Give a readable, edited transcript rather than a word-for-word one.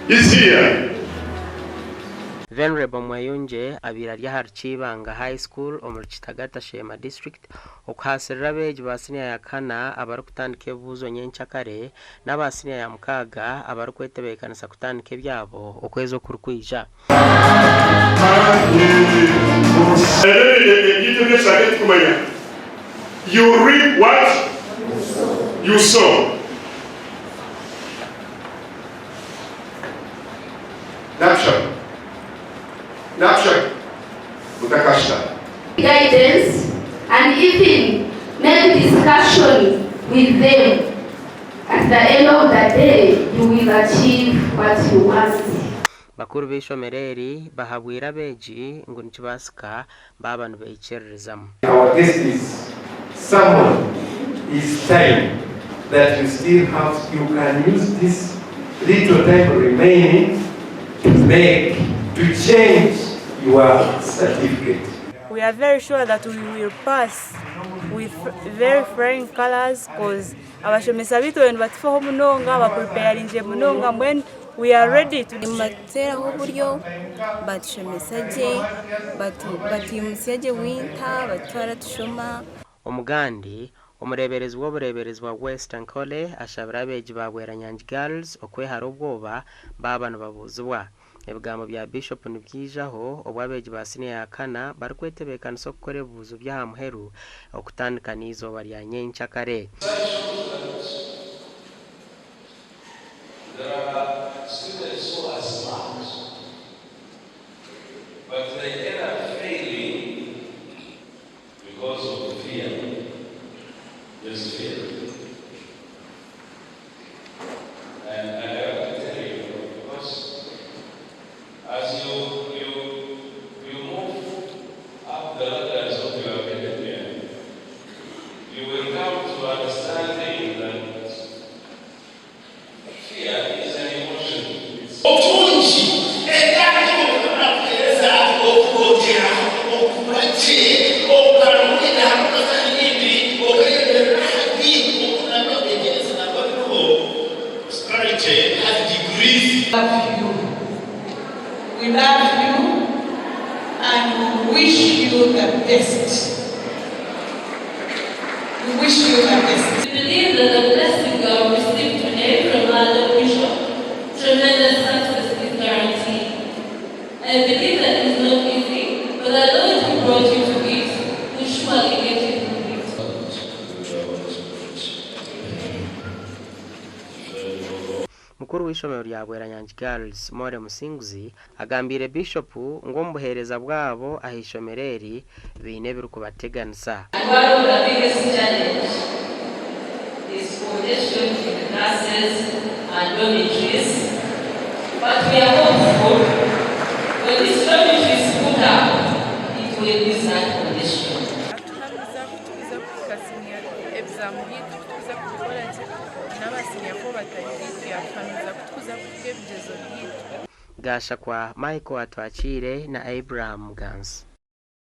Is here. Venerable Mweyungye abaire ari ahari Kyibanga High School omuri Kitagata, Sheema District okuhaasirira abeegi ba siniya ya kana abarikutandika ebibuuzo nyenkyakare n'aba siniya ya mukaaga abarikwetebeekanisa kutandika ebyabo okwezi okurikwija. Ebintu ebi turikumanya, You reap what you sow. Nakushaba, nakushaba, otakashutama. Guidance and even make discussion with them at the end of the day you will achieve what you want. Bakuru b'eishomero eri bahabwire abeegi ngu nikibaasika baaba nibaikiririzamu. Our guest is someone is time that you still have you can use this little time remaining to make to change your certificate. We are very sure that we will pass with very flying colours coz abashomesa baitu bariyo nibatufaho munonga, bapreparingire munonga mbwenu we are ready to. Nibatuteeraho oburyo batushomesa gye, batwimutsya gye winter batutwara tushoma. Omugandi, Omureeberezi w'obureeberezi bwa West Ankole ashabire abeegi ba Bweranyangi Girls okwehara obwoba baaba nibabuuzibwa. Ebigambo bya Bishop nibyijaho obu abeegi ba siniya ya kana barikwetebeekanisa okukora ebibuuzo by'aha muheru okutandika n'eizooba rya nyenkyakare. There are students who are smart but they end up failing because of fear. There's fear. And, and I want to tell you, because as you, you, you move up the ladders of your academia, you will come to understanding that fear is an emotion. It's Obutungi, eby'okuheereza, okugogyera, okukora gye, okukarura aha motoka n'ebindi, okeereberera aha bi okunanura kwegyereza nangwa biriho. Prosperity has degrees. Love you. We love you and we wish you the best. We wish you the best. We believe that the blessing we have received today from our Lord Bishop, tremendous success is guaranteed. I believe that it's not easy, but the Lord who brought you to it will surely get you through it. Mukuru w'eishomero rya Bweranyangi Girls, Morey Musinguzi agambiire Bishopu ngu omu buheereza bwabo aha ishomero eri baine ebirikubateganisa. One of the biggest challenge is congestion in the classes and dormitories but we are hopeful when this dormitory is put up it will ease that congestion. Atuhamiza ku tukuza kuhika siniya ebizamu byaitu ku tukuza kubikora gye n'aba siniya four bataahi baitu yaatuhamiza ku tukuza kuhika ebigyezo byaitu. Gashakwa Michael Atwakiire na Abraham Muganzi.